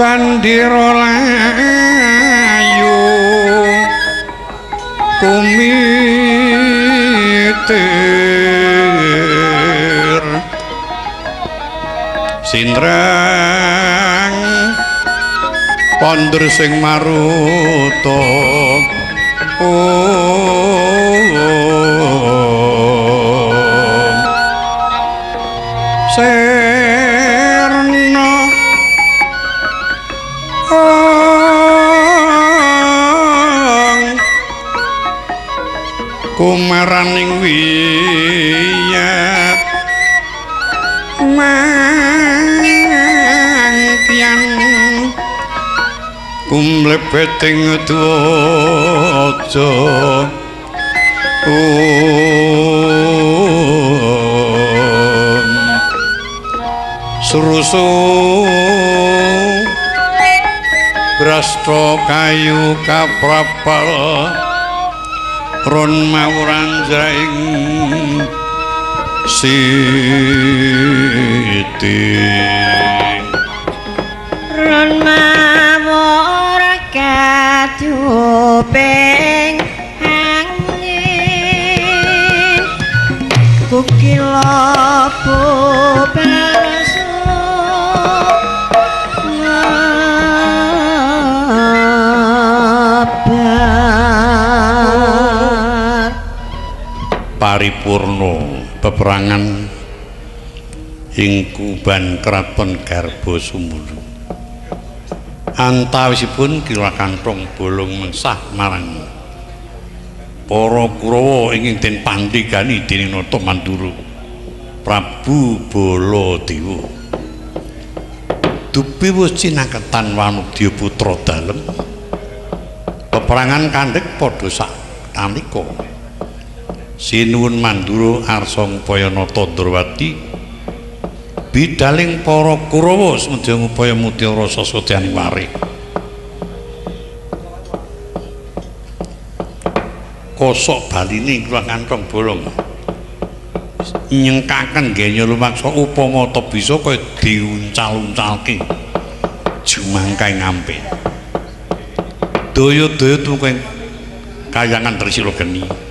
Bandira layu kumitir sindreng pondur sing maruta serna kumaraning wiyat mangtian kumlebeting dwaja surusu brasta kayu kaprapal ron mawuran jraing siti ron mawur kaduping angin kukila bubarsu paripurna peperangan ing Kuban Kraton Garba Sumulu. Antawisipun Kila Kanthong Bolong mengsah marang para Kurawa ingkang den pandhegani dening Nata Mandura Prabu Baladewa. Dupi wis cinaketan wanudya putra dalem. Peperangan kandhek padha sak tanika. Sinuwun Mandura arsa ngupaya nata Ndrawati bidaling para Kurawa sumedya ngupaya mutiara sasatyaning warih. Kosok baline Kula Kanthong Bolong nyengkaken genya lumaksa upama ta bisa kaya diuncal-uncalke jumangkae ngampik. Daya-daya tumeka ing kayangan Trisila Geni.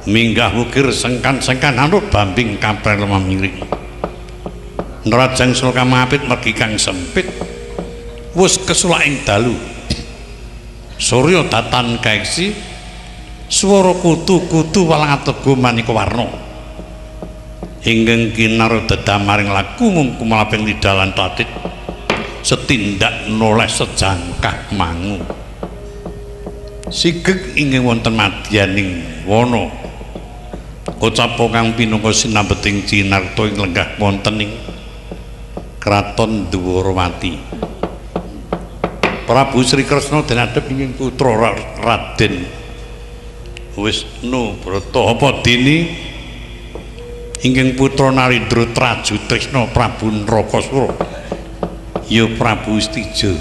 Minggah wukir sengkan-sengkan anut bambing kapren lemah miring. Nerajang sloka mapit mergi kang sempit wus kesulak ing dalu. Surya datan kaeksi swara kutu-kutu walang atega maneka warna. Ingkang kinara dedamaring laku mung kumalaping lidah lan tatit setindak noleh sejangkah mangu. Sigeg ingkang wonten madyaning wana kocapa kang pinangka sinambeting cinarta ing lenggah wonten ing Kraton Dwarawati. Prabu Sri Kresna den adhep ingkang putra Raden Wisnu Brata apa dene ingkang putra Narendra Traju Trisna Prabu Narakasura ya Prabu Istija.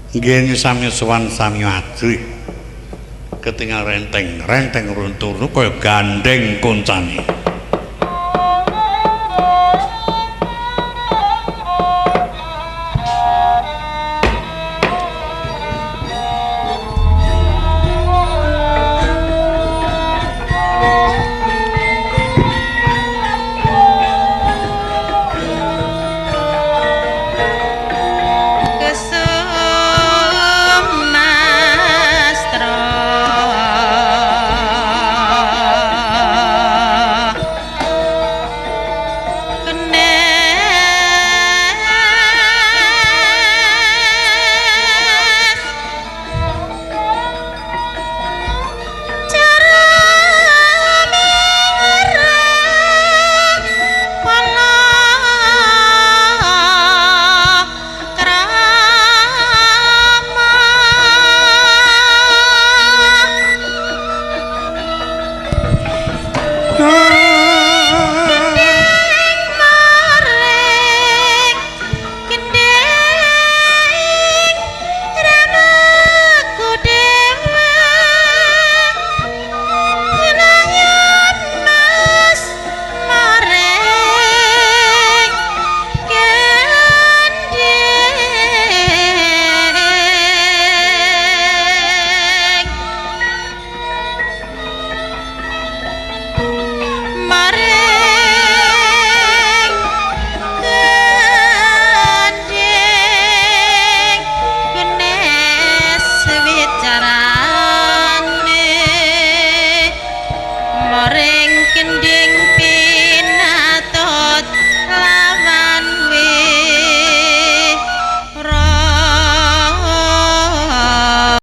Nggih sami sowan sami ajrih ketingal renteng-renteng runtuh kaya gandeng koncane.